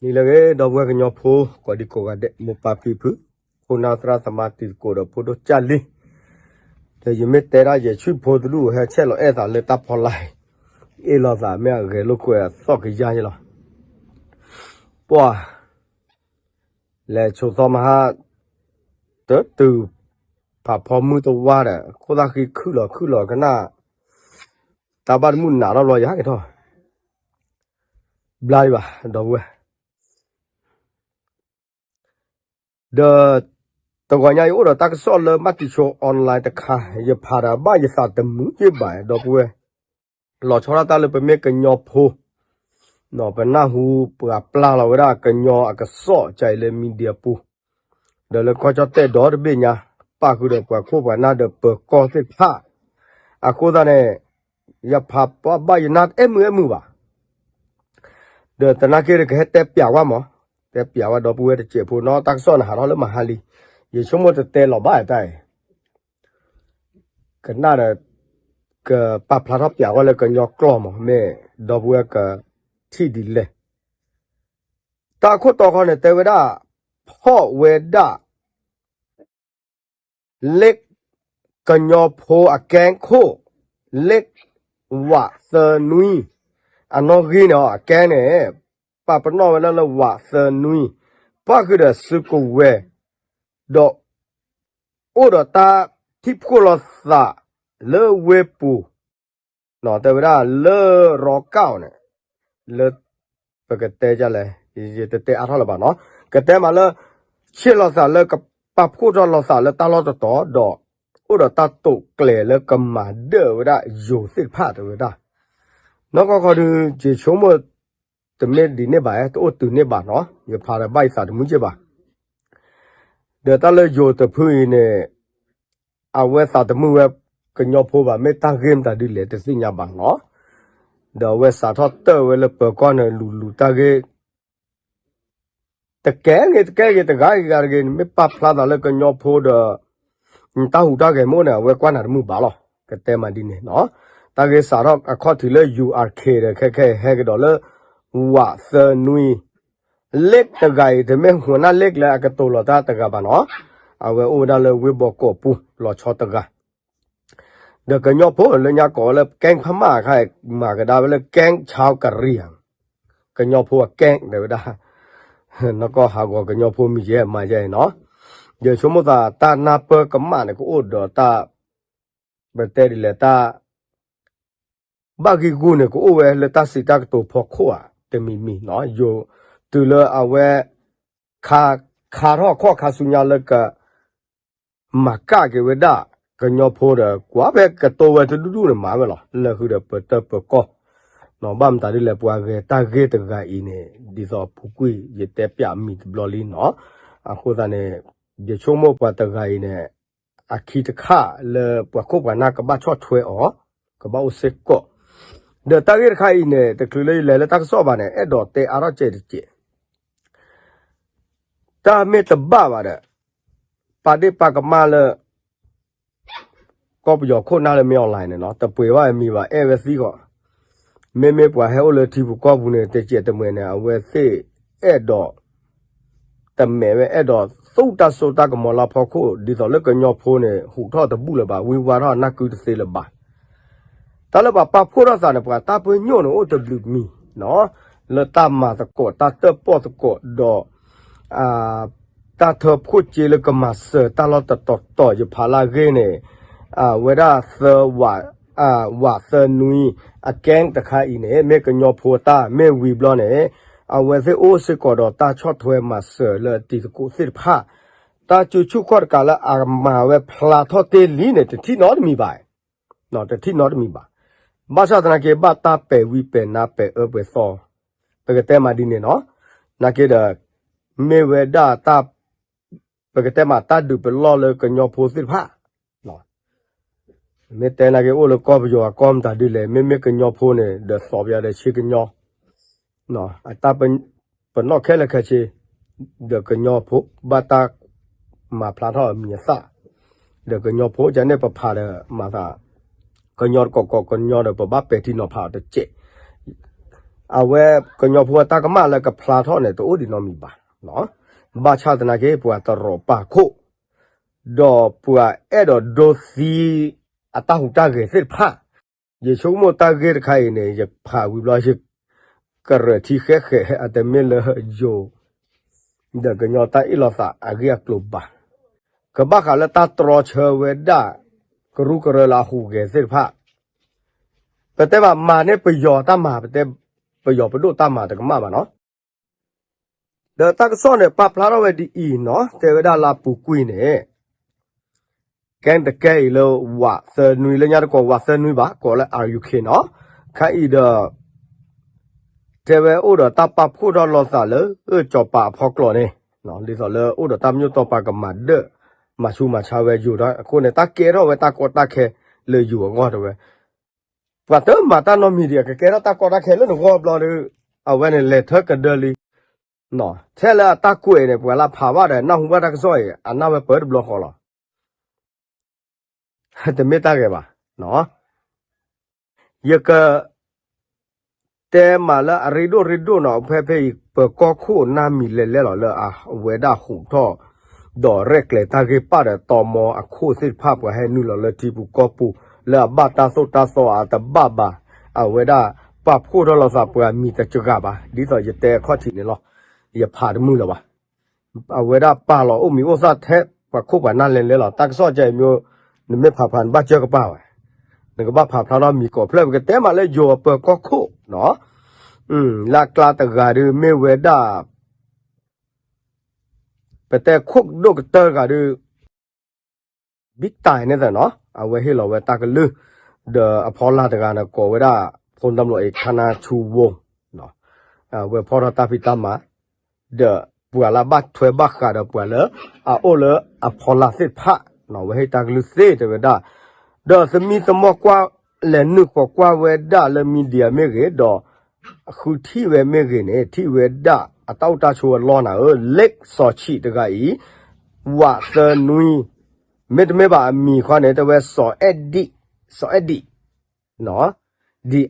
နံၤလၢအဂ့ၤ ဒီပုၢ်ဝဲၢ်ကညီဖိ ကိးဒံကိးဂၤဒဲး မိၢ်ပၢ်ဖံဖု ခိၣ်နၢ်သရၣ်သမါတံၤသကိးဒီးဖိဒိၣ်ကၢ်လံ, ဒီးယမ့ၢ်တဲဒၣ်ယဲၢ်ဆံဖိတဒူၣ် ဟဲဆဲးလီၤအဲၣ်သးလၢတၢ်ဖီလာ်, အ့ၣ်လိာ်သးမ့ၢ်အဂဲၤလိာ်ကွဲအသီၣ်ကယါယလီၤ, ပှၢ် လဲၤဆိးသီမဟါ တတုၤ ဖးဖီမုၢ်တဝါဒီး ခိၣ်သၣ်ဃံခုၣ်လီၤခုၣ်လီၤကနၣ်, တၢ်ဘၣ်တမုၢ်နးထီၣ်ဘျီယဟဲက့ၤထီၣ်, ဘျါဒံးဘၣ် ဒီပုၢ်ဝဲၢ် ဒီး တဂီၤညါယအိၣ်ဒီးတၢ်ကစီၣ်လၢ မၤတံၤဆိ online တခါ, ယဖးဒီးဘၣ်ယသးတမုာ်က့ဘၣ် ဒီပုၢ်ဝဲၢ်, လီၤဆီဒၣ်တၢ်လၢပမ့ၢ်ကညီဖိ, ပနၢ်ဟူပှၤပျၢ်လီၤဝဲဒၣ်ကညီအကစီၣ်ကါအံၤလၢ media ပူၤ, ဒီးလၢကီၢ်ကၠီၣ်တဲၣ်ဒီတဘ့ၣ်ညါ, ပၣ်ဃုာ်ဒီးပှၤခိၣ်ပှၤနၢ်ဒီးပၢၤကီၢ်သ့ၣ်တဖၣ်, အဃိသတးန့ၣ် ယဖးပှၢ်ဘၣ်ယနၢ်တအဲၣ်မုာ်အဲၣ်မုာ်ဘၣ် ဒီးသနာ်က့ဒီးကဟဲတဲပျးဝဲမး, တဲပျးဝဲဒီပုၢ်ဝဲၢ်တစဲးဖိနီၤ တၢ်ကစီၣ်န့ၣ်ဟးထီၣ်လၢမဟါလံ, ယဆိကမိၣ်တတဲလီၤဘၣ်တၢ်အံၤ, ကနၣ်ဒီး ကပာ်ဖျါထီၣ်ပျးဝဲလၢကညီကျိာ်မး မ့ၢ်ဒီပုၢ်ဝဲၢ်ကထံၣ်ဒ်လဲၣ်, တၢ်အခိၣ်တီခီန့ၣ် တဲဝဲဒၣ် ဖီၣ်ဝဲဒၣ် လ့ၣ် ကညီဖိအကဲခိၣ် လ့ၣ် ဝးသၢနွံ, အနီၣ်ဂံၢ်န့ၣ် အကဲန့ၣ် ပာ်ပနီၣ်ဝဲဒၣ်လၢဝးသၢနွံ, ပၣ်ဃုာ်ဒီးစုကဝဲၤ, ဒီး အိၣ်ဒီးတၢ်ထံၣ်ဖှိၣ်လိာ်သးလၢဝ့ၢ်ပူၤ, တဲဝဲဒၣ်လၢရီကၣ်အီၤန့ၣ်, လၢ ပကတဲလဲၣ်, ယတတဲအါထီၣ်လၢၤဘၣ်နီၤ, ကတဲမးလၢ ဆ့ၣ်လိာ်သးလၢကပာ်ဖှိၣ်ထီၣ်လိာ်သးလၢတၢ်လီၢ်တတီၤဒီး အိၣ်ဒီးတၢ်တိာ်ကျဲၤလၢကမၤဒၢၣ်ဝဲဒၣ်ယိၤသ့ၣ်တဖၣ်တဲဝဲဒၣ်, နီၢ်ကီၢ်ခီဒုး ယဆိကမိၣ် တမ့ၢ်ဒ်န့ၣ်ဘၣ် တအိၣ်တုၤန့ၣ်ဘၣ်နီၤ ယဖးဒီးဘၣ်ယသးတမုာ်က့ဘၣ် ဒီးတၢ်လၢယိၤတဖုအံၤန့ၣ် အဝဲသးတမုာ်ဝဲကညီဖိဘၣ် မ့ၢ်တၢ်ဂ့ၢ်မတၤဒ်လဲၣ်တသ့ၣ်ညါဘၣ်နီၤ, ဒီးအဝဲစးထီၣ်တၢၢ်ဝဲလၢပၢၤကီၢ်န့ၣ် လူၤလူၤတၢ်ဂ့ၢ် တကဲဂ့ၤတကဲဂ့ၤ တဂၤဂ့ၤဂၤတဂ့ၤန့ၣ် မ့ၢ်ပာ်ဖျါသးလၢကညီဖိဒီး တၢ်ဟူးတၢ်ဂဲၤမ့ၢ်အိၣ်န့ၣ် အဝဲကွၢ်နၤတမုာ်ဘၣ်လီၤ. ကတဲမးဒ်န့ၣ်နီၤ, တၢ်ဂ့ၢ်စးထီၣ်အခီၣ်ထံးလၢ ယူၢ်အါခ့ၣ် ဒီးခဲခဲဟဲကဒီးလၢ ဝးသၢနွံ လ့ၣ်တဂၤအံၤ တမ့ၢ်ဟူးနၢ်လ့ၣ်လၢအကတိၤလီၤတၢ်တဂၤဘၣ်နီၤ, အဝဲအိၣ်ဝဲဒၣ်လၢဝ့ၢ်ဘီကီးပူၤ လီၤဆီတဂၤ ဒီးကညီဖိလၢညါကိးဝဲလၢကဲခမၣ်အခါ မၤကဒါဝဲလၢကဲဆီကရံၣ် ကညီဖိအကဲ တဲဝဲဒၣ်, နီၢ်ကီၢ်ဟးဂီၤကညီဖိမံၤယဲမၤယဲနီၤ, ယဆိကမိၣ်သးတၢ်နၢ်ပၢၢ်ကမၣ်န့ၣ် ကအိၣ်ဒီးတၢ် ပတဲဒ်လဲၣ်တၢ် ဘၣ်ဂံၢ်ဂူာ်န့ၣ် ကအိၣ်ဝဲလၢတၢ်စံးတၢ်ကတိၤဖီခိၣ်ဧါ တမံၤမံၤနီၤ, ယိၤတုၤလၢအဝဲ ခါ ခါထီၣ်ခီၣ်ခါဆူညါလၢက မၤကၣ်က့ၤဝဲဒၣ် ကညီဖိဒီး ကွၢ်ဖဲကတိၤဝဲတဒူၣ်ဒူၣ်န့ၣ်မၤဝဲလီၤ. လၢဃုာ်ဒီးပတၢၢ်ပၢၤကီၢ် ဘၣ်မတၤဒ်လဲၣ် ပှၤဂဲၤတၢ်ဂ့ၢ်တဂၤအံၤန့ၣ် ဒ်သိးအပူၤကွံာ် ယတဲပျးမံၤတဘျီလံနီၤ, အဃိသတးန့ၣ် ယဆိကမိၣ်ပှၤတဂၤအံၤန့ၣ် အခံတခါလၢပှၤခိၣ်ပှၤနၢ်ကဘၣ်ဆီၣ်ထွဲအီၤ ကဘၣ်အိၣ်စ့ၢ်ကီး, ဒီးတၢ်ဂ့ၢ်တခါအံၤန့ၣ် တချုးလၢယလဲၤလၢတၢ်ကစီၣ်ဘၣ်န့ၣ် အဲၣ်ဒိးတဲအါထီၣ်စဲးတစဲး တၢ်မ့ၢ်တဘၣ်ဘၣ်ဒီး ပာ်ဒ့ၣ်ပာ်ကမၣ်လၢ ကီၢ်ပယီၤခိၣ်နၢ်လၢမ့ၢ် online န့ၣ်နီၤ, တပှ့ၤဘၣ်အမံၤဘၣ် အဲၣ်ဝဲသံဃီၤ, မ့မ့ၢ်ပှၤဟဲအိၣ်လၢထံပူၤကီၢ်ပူၤန့ၣ် တစဲးတမှဲၤန့ၣ် အဝဲသ့ၣ်အဲၣ်ဒိး တမဲာ်ဝဲအဲၣ်ဒိးသူၣ်တၢ်စိတၢ်ကမီၤလၢဖီခိၣ် ဒ်သိးလၢကညီဖိန့ၣ် ဟူးထီၣ်တဘူၣ်လၢၤဘၣ် ဝံဝါထီၣ်နၢ်ကုတသ့လၢၤဘၣ်. တၢ်လၢပှၤပာ်ဖှိၣ်ထီၣ်သးန့ၣ် ပှၤတၢ်ပညိၣ်န့ၣ်အိၣ်တဘျုးမံၤနီၤ, လၢတၢ်မၤသကိး တၢ်တၢၣ်ပီၣ်သကိးဒီး တၢ်ထၢဖှိၣ်စ့လၢကမၤစၢၤတၢ်လီၢ်တတီၤတီၤ ယဖးလၢအဂ့ၢ်န့ၣ် အဝဲဒၣ်သၢဝး ဝးသၢနွံ အကဲတခါအံၤန့ၣ် မ့ၢ်ကညီဖိတၢ် မ့ၢ်ဝံၤဘျီန့ၣ် အဝဲသ့ၣ်အိၣ်စ့ၢ်ကီးဒီးတၢ်ဆီၣ်ထွဲမၤစၢၤလၢအတံၤသကိးသ့ၣ်တဖၣ် တၢ်စုဆူၣ်ခီၣ်တကးလၢအမၤဝဲဖျါထီၣ်တ့ၢ်လံန့ၣ် တထံၣ်နီတမံၤဘၣ် တထံၣ်နီတမံၤဘၣ်. ဘၣ်ဆၣ်သနာ်က့ ဘၣ်တၢ်ပဲာ်ဝံပဲာ်နါပဲာ်အၢပဲာ်သီ ပကတဲမးဒ်န့ၣ်နီၤ, နာ်က့ဒီး မ့ၢ်ဝဲဒၣ်တၢ် ပကတဲမးတၢ်ဒုးပလီၢ်လၢကညီဖိသ့ၣ်တဖၣ် မ့ၢ်တဲနာ်က့အိၣ်လၢကီၢ်ပယီၤအကီၢ်မတၤဒ်လဲၣ် မ့မ့ၢ်ကညီဖိန့ၣ် ဒီးသီပယီၤဒီးဆ့ကညီ အတၢ်ပနီၣ်ခဲလၢာ်ခဲဆ့ ဒီးကညီဖိ ဘၣ်တၢ်မၤဖျါထီၣ်အမံၤအသၣ် ဒီးကညီဖိကန့ၣ်ပဖးဒီးမၤသး ကညီတကီၢ်ကီၢ်ကညီဒီး ပဘၣ်ပဲာ်ထံနီၤဖးအီၤတစဲး အဝဲကညီဖိအတၢ်ကမၣ်လၢကဖျါထီၣ်န့ၣ် တအိၣ်ဒံးနီတမံၤဘၣ်. ဘၣ်ဆၣ်သနာ်က့ ပှၤတရီးပာ်ခိၣ် ဒီးပှၤအဲၣ်ဒိးဒိသံ အတၢ်ဟူးတၢ်ဂဲၤသ့ၣ်တဖၣ်, ယဆိကမိၣ်တၢ်ဂ့ၢ်တခါအံၤန့ၣ် ယဖးဝံၤဘျီ ယကရၢၢ်ထံဃဲဃဲ အတမ့ၢ်လၢယိၤ ဒီးကညီတၢ်အ့ၣ်လိာ်သးအဂ့ၢ်အကျိၤဘၣ်. ကဘၣ်ဃးလၢတၢ်တြီဆၢဝဲဒၣ် ကရူၢ်ကရၢလၢအဟူးဂဲၤသ့ၣ်တဖၣ်, ပတဲဘၣ်မၤန့ၢ်ပယီၤတၢ်မၤ ပတဲပယီၤပဒိၣ်တၢ်မၤတကမၣ်ဘၣ်နီၤ. ဒီးတၢ်ကစီၣ်န့ၣ် ပာ်ဖျါထီၣ်ဝဲဒ်အံၤနီၤ, တဲဝဲဒၣ်လၢအပူၤကွံာ်န့ၣ် ကဲတကဲအံၤလၢ ဝးသၢနွံ လၢညါတကိးဝးသၢနွံဘၣ် ကိးလၢ R U K နီၤ, ခါအံၤဒီး တဲဝဲအိၣ်ဒီးတၢ်ပာ်ဖှိၣ်ထီၣ်လိာ်သးလၢ ကၠီၤပၤအဖီကျိးန့ၣ်, ဒ်သိးလၢအိၣ်ဒီးတၢ်ပညိၣ်တီပာ်ကမၤဒၢၣ် မၤဆူးမၤဆါဝဲယိၤဒီး အဃိန့ၣ် တၢ်ကဲထီၣ်ဝဲတၢ်ကီတၢ်ခဲလၢယိၤအဂီၢ်တဲဝဲ ပှၤတမၤတၢ်နီတမံၤဒံး အကကဲထီၣ်တၢ်ကီတၢ်ခဲလၢနဂီၢ်ဘျီဒီး အဝဲန့ၣ်လဲၤထၢကဒၢလံ. ထဲလၢအတၢ်ကွဲးန့ၣ် ပှၤလၢဖးဘၣ်ဒီး နၢ်ဟူဘၣ်တၢ်ကစီၣ်အံၤ အနၢ်ဝဲပၢတဘျီဃီလီၤ. တမ့ၢ်တၢ်ဂ့ၤဘၣ်. ယက တဲမးလၢအရ့ဒိၣ်ရ့ဒိၣ်နီၤ ဖဲဖဲအံၤ ပၢၤကီၢ်ခိၣ်နၢ်မံၤလဲၤလဲၤလီၤ လၢအဝဲဒၣ်ဟူးထီၣ် ဒီးရဲၣ်ကျဲၤတၢ်ဂ့ၢ်ပာ်ဒီး တီမီအခိၣ်သ့ၣ်တဖၣ် ပှၤဟဲနုာ်လီၤလၢထံပူၤကီၢ်ပူၤ လၢအဘၣ်တၢ်သိၣ်တၢ်သီအတဘၣ်ဘၣ်, အဝဲဒၣ်ပာ်ဖှိၣ်ထီၣ်လိာ်သးပှၤမံၤတစှၤဘၣ် ဒ်သိးယတဲအခီၣ်ထံးန့ၣ်လီၤ. ယဖးတမုာ်လၢၤဘၣ်. အဝဲဒၣ်ပာ်လီၤအိၣ်မံၤအိၣ်သၣ်ထဲပှၤခိၣ်ပှၤနၢ်လဲၤလဲၤလီၤ တၢ်ကစီၣ်ကဲအံၤမ့ၢ် နမ့ၢ်ဖးဖးနဘၣ်စၢၢ်ကပၤဝဲ, နကဘၣ်ဖးဖျါထီၣ်မံၤကိးဖျၢၣ် ပကတဲမးလၢယိၤအပၢၤကီၢ်ခိၣ်နီၤ, လၢအကျါတဂၤဒီးမ့ၢ်ဝဲဒၣ် ပတဲခိၣ်ဒိၣ်ကတၢၢ်တဂၤဒီး ဘံၣ်တၢ်န့ၣ်သနီၤ အဝဲဟ့ၣ်လီၤဝဲတၢ်ကလုၢ်, ဒီးအဖီလာ်တဂၤန့ၣ် ကိးဝဲဒၣ် ဖိတၢ်မလိၤအံၤ ခါနါဆူဝိ, အဝဲဖီၣ်ထီၣ်တၢ်ဖံးတၢ်မၤ ဒီးပှၤလၢဘၣ်ထွဲဘၣ်ဃးဒီးပှၤလၢ အအိၣ်လၢအဖီလာ်သ့ၣ်တဖၣ် ဝဲဟ့ၣ်တၢ်ကလုၢ်သ့တဲဝဲဒၣ်, ဒီးသမံသမိးကွၢ် လဲၤနုာ်ဃီၤကွၢ်ဝဲဒၣ်လၢ media မ့ၢ်ဂ့ၤ ဒီး ဃုထံၣ်ဝဲမ့ၢ်ဂ့ၤန့ၣ် ထံၣ်ဝဲဒၣ်အတၢ်အိၣ်တၢ်ဆိးအလီၢ်နၤဧၢ, လ့ၣ်စီၤဆံးတဂၤအံၤ ဝးသၢနွံ, မ့တမ့ၢ်ဘၣ်အမံၤခီန့ၣ် တဲဝဲစီၤအဲၣ်ဒံး, စီၤ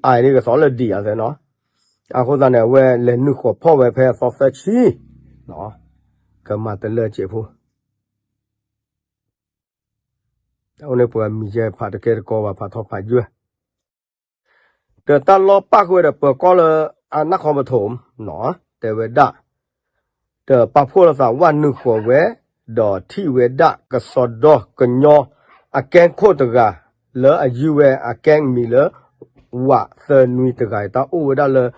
အဲၣ်ဒံး, ဒံးအါန့ၣ်ကသီလၢဒံးအသနီၤ, အဃိသတးန့ၣ် အဝဲလဲၤနုာ်ဃီၤဖီၣ်ဝဲဖဲအသီသၢဆံ, ကမၤတလၢစဲးဖိ တၢ်အိၣ်န့ၣ်ပှၤမံၤကဲဖးတကဲတကီဘၣ် ဖးထီဖးယွဲၢ်, ဒီးတၢ်လီၤပၢ်ဃုာ်ဝဲဒီးပၢၤကီၢ်လၢအနၢ်ခီပထိး, တဲဝဲဒၣ်, ဒီးပာ်ဖှိၣ်လိာ်သးဝဲနုာ်ဃီၤဝဲ, ဒီးထံၣ်ဝဲဒၣ်ကစီဒီကညီ အကဲခိၣ်တဂၤ လၢအယုၢ်ဝဲအကဲမံၤလၢ ဝးသၢနွံတဂၤအံၤ တၢ်အိၣ်ဝဲဒၣ်လၢ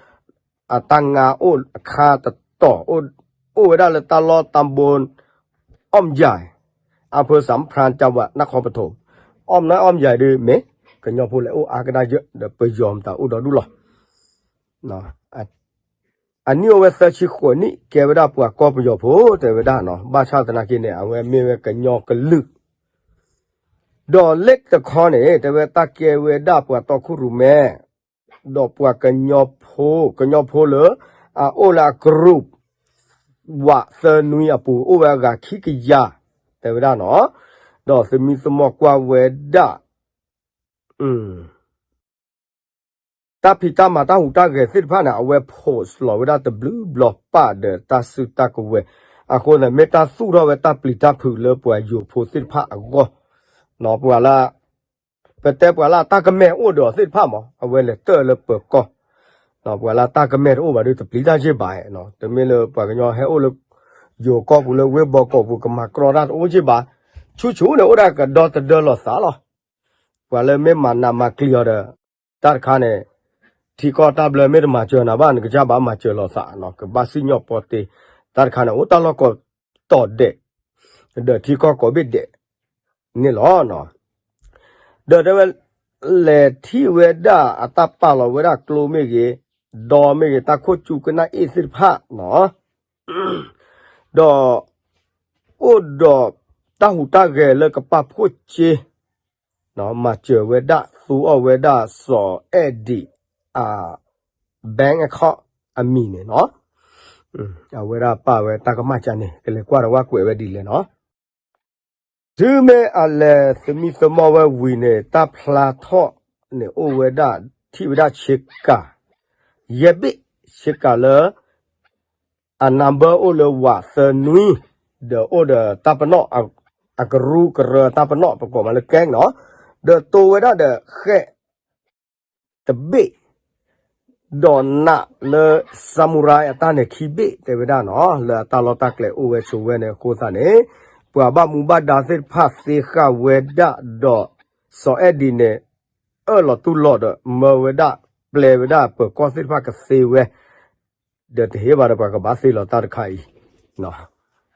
အတၢ်ငါအိၣ်အခါတတီၤ, အိၣ်ဝဲဒၣ်လၢတၢ်လီၢ်တၢ်ဘိ အီၣ်ယၤ, အဖၢစၣ်ဖရၣ်ကဝး နၢ်ခီပထိး, အီၣ်မနုၤအီၣ်ယၤဒုးမ့ၢ် ကညီဖိလဲၤအိၣ်အါကဒါယၢၢ် ဒီးပယီၤမတၤအိၣ်ဒီဒူၣ်လီၤ. အနံၣ်အိၣ်ဝဲသၢဆံဃိးနံၣ် ကဲဝဲဒၣ်ပှၤကီၢ်ပယီၤဖိ တဲဝဲဒၣ်နီၤ, ဘၣ်ဆၣ်သနာ်က့န့ၣ် အဝဲမ့ၢ်ဝဲကညီကလုာ် ဒီးလ့ၣ်တခီန့ၣ် တဲဝဲတၢ်ကဲဝဲဒၣ်ပှၤတီခိၣ်ရိၣ်မဲ ဒီးပှၤကညီဖိ, ကညီဖိလၢ အအိၣ်လၢအ group ဝးသၢနွံအပူၤ အိၣ်ဝဲအဂၤခံကယၤ တဲဝဲဒၣ်နီၤ, ဒီးသမံသမိးကွၢ်ဝဲဒၣ် တၢ်ဖံးတၢ်မၤတၢ်ဟူးတၢ်ဂဲၤသ့ၣ်တဖၣ်န့ၣ် အဝဲ post လီၤဝဲဒၣ်တဘျုးဘျီပၢ်ဒီးတၢ်စုတၢ်ကဝဲၤ, အဃိန့ၣ် မ့ၢ်တၢ်သူၣ်ထီၣ်ဝဲတၢ်ပျံၤတၢ်ဖုးလၢပှၤယိၤဖိသ့ၣ်တဖၣ်အဂီၢ်, ပှၤလၢ ပတဲပှၤလၢအတၢ်ကမဲာ်အိၣ်ဒီးအီၤသ့ၣ်တဖၣ်မး အဝဲလဲၤတၢၢ်လၢပၢၤကီၢ်, ပှၤလၢတၢ်ကမဲာ်တအိၣ်ဘၣ်ဒီးတပျံၤတၢ်က့ၢ်ဘၣ်, တမ့ၢ်လၢပှၤကညီဟဲအိၣ်လၢ ယိၤကီၢ်ပူၤလၢဝ့ၢ်ဘီကီၢ်ပူၤကမၤကြီတၢ်တအိၣ်က့ၢ်ဘၣ်, ဆူၣ်ဆူၣ်န့ၣ်အိၣ်ဒၣ်ကဒီသဒၢလီၤသးလီၤ. ပှၤလၢမ့ၢ်မၤနးမၤကျံၤအီၤဒီး တၢ်တခါန့ၣ် ထံကီၢ်တၢ်ဘျၢမ့ၢ်တမၤစၢၤနၤဘၣ် နကစၢ်ဘၣ်မၤစၢၤလီၤသးနီၤ, ကဘၣ်စံၣ်ညီၣ်ပီတ့, တၢ်တခါန့ၣ် အိၣ်တၢ်လီၢ်ကိးတီၤဒဲး, ဒီးထံကီၢ်ကိးဘ့ၣ်ဒဲးန့ၣ်လီၤ. ဒီးတဲဝဲ လဲၤထံၣ်ဝဲဒၣ်အတၢ်ပာ်လီၤဝဲဒၣ်ကျိမ့ၢ်ဂ့ၤ, ဒီမ့ၢ်ဂ့ၤ တၢ်ခိၣ်ကၠူကနၣ်အ့ၣ်သ့ၣ်တဖၣ်နီၤ, ဒီး အိၣ်ဒီးတၢ်ဟူးတၢ်ဂဲၤလၢကပာ်ဖှိၣ်စ့ မၤစၢၤဝဲဒၣ် သူအီၣ်ဝဲဒၣ်စီၤအဲၣ်ဒံး အ bank account အမံၤန့ၣ်နီၤ, အဝဲဒၣ်ပာ်ဝဲတၢ်ကမၣ်ကန့ၣ် ကလဲၤကွၢ်ဒီးဝဲကွဲးဝဲဒ်လဲၣ်နီၤ. တုၤမ့ၢ်အလဲၤသမံသမိးဝဲဝံၤန့ၣ် တၢ်ဖျါထီၣ်န့ၣ်အိၣ်ဝဲဒၣ် ထံၣ်ဝဲဒၣ်ဆ့ကၤ ယဲၢ်ဘ့ၣ် ဆ့ကၤလၢ အ number အိၣ်လၢဝးသၢနွံ, ဒီးအိၣ်ဒီးတၢ်ပနီၣ် အကရူၢ်ကရၢတၢ်ပနီၣ် ပကိးမးလၢ gang နီၤ, ဒီးတိဝဲဒၣ်ဒီးဃဲးတဘ့ၣ်, ဒီးနးလၢ samurai အတၢ်န့ၣ်ခံဘ့ၣ် တဲဝဲဒၣ်နီၤ, လၢအတၢ်လီၢ်တၢ်ကျဲအိၣ်ဝဲဆိဝဲန့ၣ်အဃိသတးန့ၣ်, ပှၤဘၣ်မူဘၣ်ဒါသ့ၣ်တဖၣ်သ့ဃာ်ဝဲဒၣ်ဒီး စီၤအဲၣ်ဒံးန့ၣ် အၢၣ်လီၤတူၢ်လိာ်ဒီး မၢဝဲဒၣ် ပျဲဝဲဒၣ်ပၢၤကီၢ်သ့ၣ်တဖၣ်ကသ့ဝဲ, ဒီးတဟ့ၣ်ဘၣ်ဒီးပှၤကဘၣ်သ့လီၤတၢ်တခါအံၤ,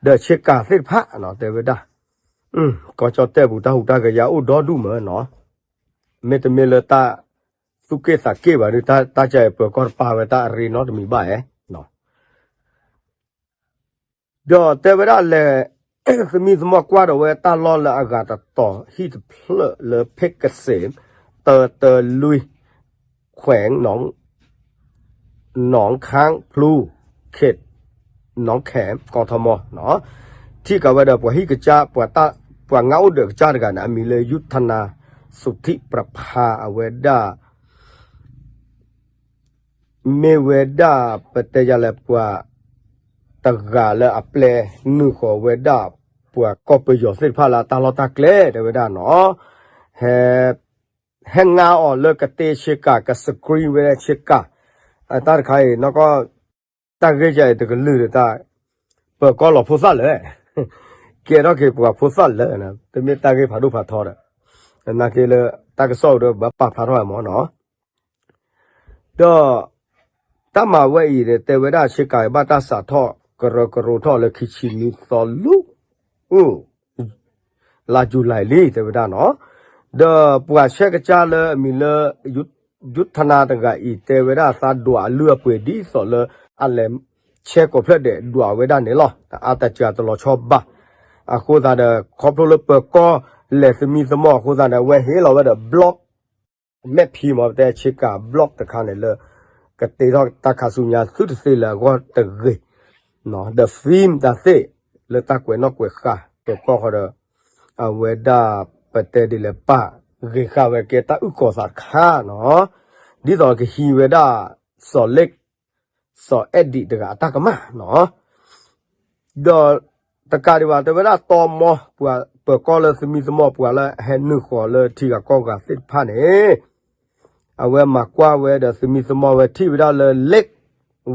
ဒီးဆ့ကၤသ့ၣ်တဖၣ်တဲဝဲဒၣ်, ကီၢ်ကၠီၣ်တဲၣ်ပူၤတၢ်ဟူးတၢ်ဂဲၤယၤအိၣ်ဒီဒူၣ်မၢနီၤ, မ့တမ့ၢ်လၢတၢ်သူၣ်က့ၣ်သးက့ၣ်ဘၣ်ဒီး တၢ်ကပၢၤကီၢ်တပာ်ဝဲတၢ်အရ့နီတမံၤဘၣ်ဧါ ဒီးတဲဝဲဒၣ်လဲၤ သမံသမိးကွၢ်ဒီးဝဲတၢ်လီၢ်လၢအဂၤတတီၤဟံၣ်တဖျၢၣ်လၢ ဖ့းကစ့း တၢတၢလွံၢ် ခွဲး နီၣ်ခၣ်ဖျူ ခ့း နီၣ်ခဲ ကီၢ်ထီမီၤ, ထံၣ်ကးဝဲဒီးပှၤဟံၣ်ကစၢ် ပှၤငါအိၣ်ဒီးကစၢ်တဂၤန့ၣ် အမံၤလၢ ယုၣ်ထနါ စူၤထံၣ်ပြဖါ အဝဲဒၣ် မ့ၢ်ဝဲဒၣ် ပတဲယၤလဲၣ် ပှၤတဂၤလၢအပျဲနုာ်ဃီၤဝဲဒၣ် ပှၤကီၢ်ပယီၤသ့ၣ်တဖၣ်လၢအတၢ်လီၢ်တၢ်ကျဲ တဲဝဲဒၣ်နီၤ, ဟဲ ဟဲငါအီၤလၢကတ့ဆ့ကၤ က screen ဝဲဆ့ကၤ, အတၢ်တခါအံၤနီၢ်ကီၢ် တၢ်ဂ့ၢ်ကဲအံၤတကလုာ်ဒီးတၢ် ပၢၤကီၢ်လီၤဖိသၣ်လၢာ် ကဲထီၣ်က့ၤပှၤဖိသၣ်လၢာ်, တမ့ၢ်တၢ်ဂ့ၢ်ဖးဒိၣ်ဖးထီဒီး နာ်က့လၢ တၢ်ကစီၣ်ဒီးဘၣ်ပာ်ဖျါထီၣ်ဝဲမၢ်နီၤ, ဒီး တၢ်မၤဝဲအံၤဒီး တဲဝဲဒၣ်ဆ့ကၤဘၣ်တၢ်စးထီၣ် ကရၢကရိထီၣ်လၢခံဆံနွံသီလူ အိၣ် လါယူၤလံလံ တဲဝဲဒၣ်နီၤ, ဒီးပှၤဆဲးကစၢ်လၢအမံၤလၢ ယုၣ်ထနါတဂၤအံၤ တဲဝဲဒၣ်သးဒွးအလုၢ်အပှ့ၤဒ်သိးလၢ အလဲၤဆဲးကိးဖျၢၣ်ဒဲးဒွးဝဲဒၣ်န့ၣ်လီၤ. အါတကးတလီၤဆီဘၣ်. အဃိသတးဒီး ခီဖျိလၢပၢၤကီၢ်လဲၤသမံသမိးအဃိသတးဒီး အဝဲဟ့ၣ်လီၤဝဲဒီး block မဲာ်ဖံမ့ၢ်ပတဲဆ့ကၤ block တခါန့ၣ်လၢ ကတ့ထီၣ်တၢ်ခါဆူညါသုတသ့လၢအဂီၢ်တဂ့ၤ ဒီး film တၢ်သ့ၣ် လၢတၢ်ကွဲးနီၣ်ကွဲးဃာ် ပၢၤကီၢ်ဃီဒီး အဝဲဒၣ်ပတဲဒ်လဲၣ် ပာ်ဂ့ၤဃာ်ဝဲကဲတၢ်အုၣ်ကီၤသးတခါနီၤ, ဒ်သိးကဟံးဝဲဒၣ် စီၤလ့ၣ် စီၤအဲၣ်ဒံးတဂၤအတၢ်ကမၣ်နီၤ, ဒီးတကးဒံးဘၣ် တဲဝဲဒၣ်တီမီ ပှၤပၢၤကီၢ်လၢသမံသမိးပှၤလၢဟဲနုာ်ဃီၤလၢထံဂၤကီၢ်ဂၤသ့ၣ်တဖၣ်န့ၣ် အဝဲမၤကွၢ်ဝဲဒီးသမံသမိးဝဲထံၣ်ဝဲဒၣ်လၢ လ့ၣ်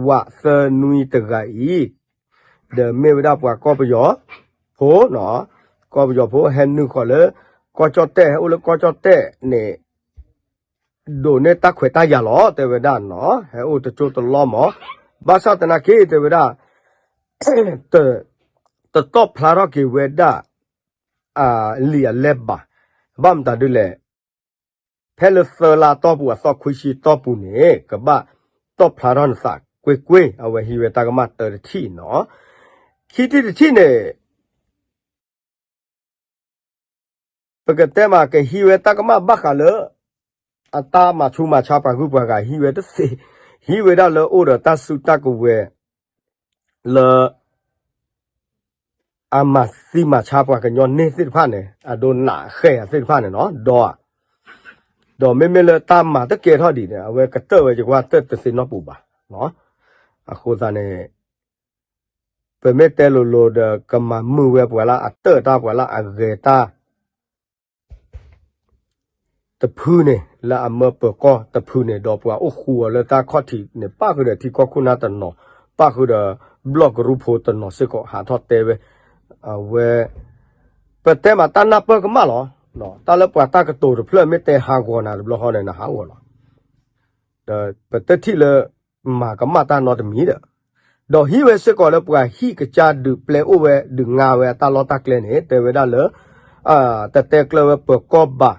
ဝးသၢနွံတဂၤအံၤ ဒီးမ့ၢ်ဝဲဒၣ်ပှၤကီၢ်ပယီၤဖိနီၤ, ကီၢ်ပယီၤဖိဟဲနုာ်ဃီၤလၢ ကီၢ်ကၠီၣ်တဲၣ် ဟဲအိၣ်လၢကီၢ်ကၠီၣ်တဲၣ်န့ၣ် ဒိးန့ၢ်တၢ်ခွဲးတၢ်ယာ်လီၤ တဲဝဲဒၣ်နီၤ, ဟဲအိၣ်တကၠိတလီၢ်မး, ဘၣ်ဆၣ်သနာ်က့ တဲဝဲဒၣ် တတီၣ်ဖျါထီၣ်က့ၤဝဲဒၣ် အလံာ်အလဲၢ်ဘၣ်, ဘၣ်မတၤဒ်လဲၣ် ဖဲလၢသၢလါတီၢ်ပူၤ အသီခွံဆံတီၢ်ပူၤန့ၣ် ကဘၣ်တီၣ်ဖျါထီၣ်နသးကွ့ၢ်ကွ့ၢ် အဝဲဟံးဝဲတၢ်ကမၣ်တၢတထံၣ်နီၤ, ခံထံၣ်တထံၣ်န့ၣ် ပကတဲမး ကဟံးဝဲတၢ်ကမၣ်ဘၣ်ဃးလၢ အတၢ်မၤဆူးမၤဆါပှၤဂုၤပှၤဂၤ ဟံးဝဲတသ့, ဟံးဝဲဒၣ်လၢအိၣ်ဒီးတၢ်စုတၢ်ကဝဲၤ လၢ အမၤသံမၤဆါပှၤကညီန့ၢ်သ့ၣ်တဖၣ်န့ၣ် အဒိနးဃဲၢ်အသ့ၣ်တဖၣ်န့ၣ်နီၤ, ဒီး ဒီးမ့မ့ၢ်လၢတၢ်မၤတကဲထီၣ်ဒံးန့ၣ် အဝဲကတၢၢ်ဝဲယကွၢ်တၢၢ်တသ့နီတပူၤဘၣ်. အဃိသတးန့ၣ် ပမ့ၢ်တဲလိၤလိၤဒီး ကမၤမုာ်ဝဲပှၤလၢအတၢၢ်တၢ် ပှၤလၢအဂဲၤတၢ် တဖုန့ၣ် လၢအမၢပၢၤကီၢ်တဖုန့ၣ် ဒီးပှၤအိၣ်ဃူအီၤလၢတၢ်ခီၣ်ထံးန့ၣ် ပၣ်ဃုာ်ဒီးထံကီၢ်ခိၣ်နၢ်တနီၤ, ပၣ်ဃုာ်ဒီးဘျီၣ်ကရူၢ်ဖိတနီၤစ့ၢ်ကီး ဟးထီၣ်တဲဝဲ အဝဲ ပတဲမးတၢ်နၢ်ပၢၢ်ကမၣ်လီၤ. တၢ်လၢပှၤတၢ်ကတိၤတဖျၢၣ်မ့ၢ်တဲဟးဂီၤနၤတဘျီဃီန့ၣ် နဟးဂီၤလီၤ. ဒီးပတထံၣ်လၢ မၤကမၣ်တၢ်နီတမံၤဒီး, ဒီးဟံးဝဲစ့ၢ်ကီးလၢပှၤဟံၣ်ကစၢ်ဒုးပျဲအိၣ်ဝဲ ဒုးငါဝဲအတၢ်လီၢ်တၢ်ကျဲန့ၣ် တဲဝဲဒၣ်လၢ တတဲကျၢၤဝဲပၢၤကီၢ်ဘၣ်,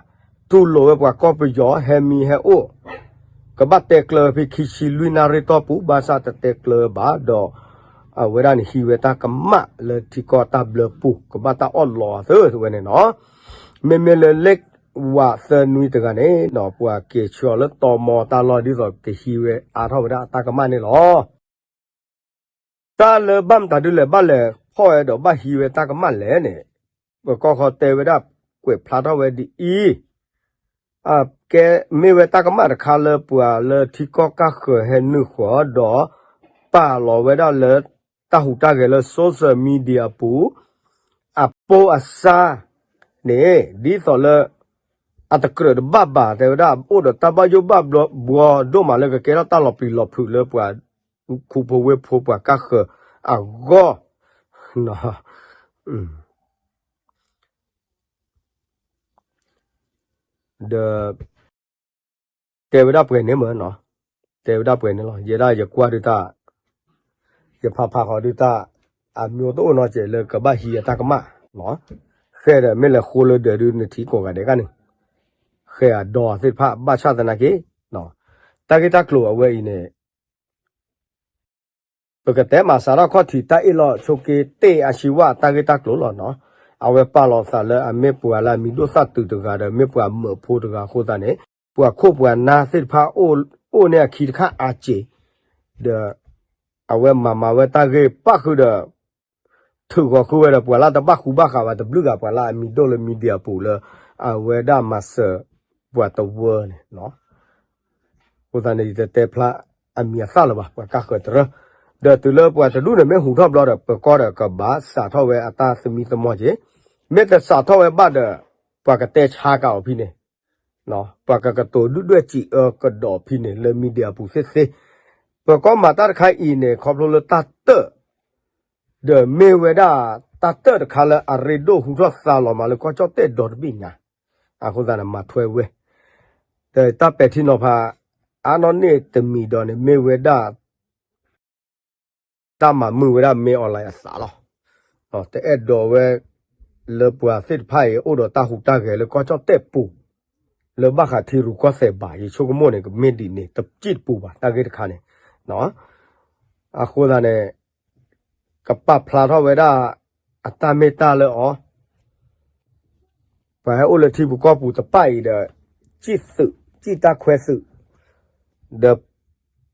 တူၢ်လိာ်ဝဲပှၤကီၢ်ပယီၤဟဲမံဟဲအိၣ်, ကဘၣ်တဲကျၢၤဝဲဖဲခံဆံလွံၢ်နၣ်ရံၣ်တီၢ်ပူၤ ဘၣ်ဆၣ်တတဲကျၢၤဘၣ်ဒီး အဝဲဒၣ်န့ၣ်ဟံးဝဲတၢ်ကမၣ်လၢထံကီၢ်တၢ်ဘျၢပူၤ ကဘၣ်တၢ်အီၣ်လီၤအသးဝဲန့ၣ်နီၤ. မ့မ့ၢ်လၢလ့ၣ်ဝးသၢနွံတဂၤန့ၣ်ဒီး ပှၤက့ၤဆှၢအီၤလၢတီမီတၢ်လီၢ် ဒ်သိးကဟံးဝဲအါထီၣ်ဝဲဒၣ်အတၢ်ကမၣ်န့ၣ်လီၤ. တၢ်လၢဘၣ်မတၤဒုလဲၣ် ဘၣ်လဲၤဖီၣ်ဝဲဒီးဘၣ်ဟံးဝဲတၢ်ကမၣ်လဲၣ်န့ၣ် ပၢၤကီၢ်ဃီတဲဝဲဒၣ် ကွဲးဖျါထီၣ်ဝဲဒ်အံၤ, ကဲမ့ၢ်ဝဲတၢ်ကမၣ်တခါလၢပှၤလၢထံကီၢ်ကၢ်ဃၢၤဟဲနုာ်ဃီၤဒီး ပာ်လီၤဝဲဒၣ်လၢတၢ်ဟူးတၢ်ဂဲၤလၢ social media အပူၤ အပိၢ်အစါန့ၣ် ဒ်သိးလၢ အတကြၢးတဘၣ်ဘၣ် တဲဝဲဒၣ် အိၣ်ဒီးတၢ်ဘၣ်ယိၣ်ဘၣ်ဘှီဒိၣ်မးလၢကကဲထီၣ်တၢ်လီၤပျံၤလီၤဖုးလၢပှၤခူဖိဝ့ၢ်ဖိပှၤကၢ်ဃၢၤအဂီၢ် ဒီး တဲဝဲဒၣ်ပှဲၤန့ၣ်မ့ၢ်နီၤ, တဲဝဲဒၣ်ပှဲၤန့ၣ်လီၤ. ယဲဒၣ်ယကွၢ်ဒုးတၢ်, ယဖးဖးဃီဒုးတၢ်, အမံၤတအိၣ်နီတစဲးလၢကဘၣ်ဟံးအတၢ်ကမၣ်, ဃဲဒီးမ့ၢ်လဲၤဃိလၢဒၢးဒုးနထံၣ်ကိးဂၤဒဲးကန့ၣ်, ဃဲအဒိသ့ၣ်တဖၣ်ဘၣ်ဆၣ်သနာ်က့, တၢ်ဂ့ၢ်တၢ်ကျိၤအဝဲအံၤန့ၣ် ပကတဲမၤစးထီၣ်ခီၣ်ထံးတၢ်အ့ၣ်လိာ်ဆိးက့ တ့ၢ်အါဆံဝၣ်တၢ်ဂ့ၢ်တၢ်ကျိၤလီၤနီၤ. အဝဲပာ်လီၤသးလၢအမ့ၢ်ပှၤလၢအမံၤဒိၣ်သၣ်တုၤတဂၤဒီး မ့ၢ်ပှၤမၢးဖိတဂၤအဃိသတးန့ၣ်, ပှၤခိၣ်ပှၤနၢ်သ့ၣ်တဖၣ်အိၣ်န့ၢ်အခံတခါအါစ့ၢ်, ဒီး အဝဲမၤမၤဝဲတၢ်ဂ့ၢ်ပၣ်ဃုာ်ဒီး ထုးဃီၤဃုာ်ဝဲဒီးပှၤလၢတဘၣ်ဃူဘၣ်ဃးဘၣ်တဘျုးဂၤ ပှၤလၢအမံၤဒိၣ်လၢ media ပူၤလၢ အဝဲဒၣ်မၤစၢၤပှၤတဝၢန့ၣ် အဃိသတးန့ၣ် ယတတဲဖျါအမံၤအသၣ်လၢၤဘၣ် ပှၤကၢ်ဃၢၤတရၢ, ဒီးတုၤလၢပှၤတဒူၣ်န့ၣ်မ့ၢ်ဟူးထီၣ်ဘျီဒီး ပၢၤကီၢ်ဒီးကဘၣ်စးထီၣ်ဝဲအတၢ်သမံသမိးက့ၤ, မ့ၢ်တစးထီၣ်ဝဲဘၣ်ဒီး ပှၤကတဲဆါကးအီၤဖဲန့ၣ်, ပှၤကကတိၤဒုၣ်ဒွဲၣ်စံးအၢကဒီးဖဲန့ၣ် လၢ media ပူၤသ့ၣ်သ့ၣ်, ပၢၤကီၢ်မၤတၢ်တခါအံၤန့ၣ် ခီဖျိလၢတၢ်တၢၣ် ဒီးမ့ၢ်ဝဲဒၣ်တၢ်တၢၣ်တခါလၢအရ့ဒိၣ်ဟူထီၣ်သါလီၤမးလၢကီၢ်ကၠီၣ်တဲၣ်ဒီတဘ့ၣ်ညါ, အဃိသတးန့ၣ် မၤထွဲဝဲ, ဒီးတၢ်ပဲာ်ထံနီၤဖး အါနီၢ်န့ၢ်တမံၤဒီးန့ၣ် မ့ၢ်ဝဲဒၣ် တၢ်မၤမုာ်ဝဲဒၣ် မင်းအောင်လှိုင် အသးလီၤ. တအဲၣ်ဒိးဝဲ လၢပှၤသ့ၣ်တဖၣ်အံၤ အိၣ်ဒီးတၢ်ဟူးတၢ်ဂဲၤလၢကီၢ်ကၠီၣ်တဲၣ်ပူၤ လၢဘၣ်ဃးထံရူၢ်ကီၢ်သဲးဘၣ်. ယဆိကမိၣ်န့ၣ် ကမ့ၢ်ဒ်န့ၣ် တစံၣ်တပူၤဘၣ် တၢ်ဂ့ၢ်တခါန့ၣ်. အဃိသတးန့ၣ် ကပာ်ဖျါထီၣ်ဝဲဒၣ် အတၢ်မ့ၢ်တၢ်လၢအီၤ ပှၤဟဲအိၣ်လၢထံပူၤကီၢ်ပူၤတဖၣ်အံၤဒီး စံၣ်သုး စံၣ်တၢ်ခွဲသုး, ဒီး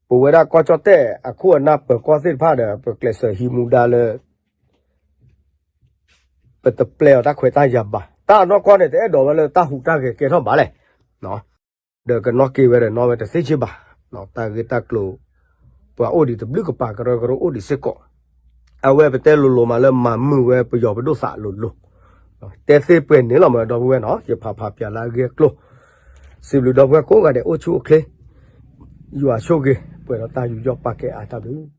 ပဝဲဒၣ်ကီၢ်ကၠီၣ်တဲၣ်အခိၣ်အနၢ်ပၢၤကီၢ်သ့ၣ်တဖၣ်ဒီး ပကျဲးစၢးဟံးမူဒါလၢ ပတပျဲအီၤတၢ်ခွဲးတၢ်ယာ်ဘၣ်. တၢ်အနီၢ်ကီၢ်န့ၣ် တအဲၣ်ဒိးဝဲလၢတၢ်ဟူးတၢ်ဂဲၤကဲထီၣ်ဘၣ်လဲၣ်. ဒီးကနီၣ်က့ၤဝဲဒီးနီၣ်ဝဲတသ့စ့ၢ်ဘၣ်. တၢ်ဂ့ၢ်တၢ်ကျိၤ ပှၤအိၣ်ဒံးတဘျုးကပၤ ကရၢကရိအိၣ်ဒံးစ့ၢ်ကီး. အဝဲပတဲလိၤလိၤမးလၢမၤမုာ်ဝဲပယီၤပဒိၣ်သးလိၤလိၤ. တဲသ့ပှဲၤန့ၣ်လီၤမး ဒီပုၢ်ဝဲၢ်နီၤ ယဖးဖးပၠးလၢအဂ့ၢ်အကျိၤ. စံးဘျုးဒီပုၢ်ဝဲၢ်ကိးဂၤဒဲးအိၣ်ဆူၣ်အိၣ်ချ့ ယွၤဆိၣ်ဂ့ၤ ပှဲၤဒီးတၢ်ယူးယီၣ်ပာ်ကဲအါတၢ်ဘျုး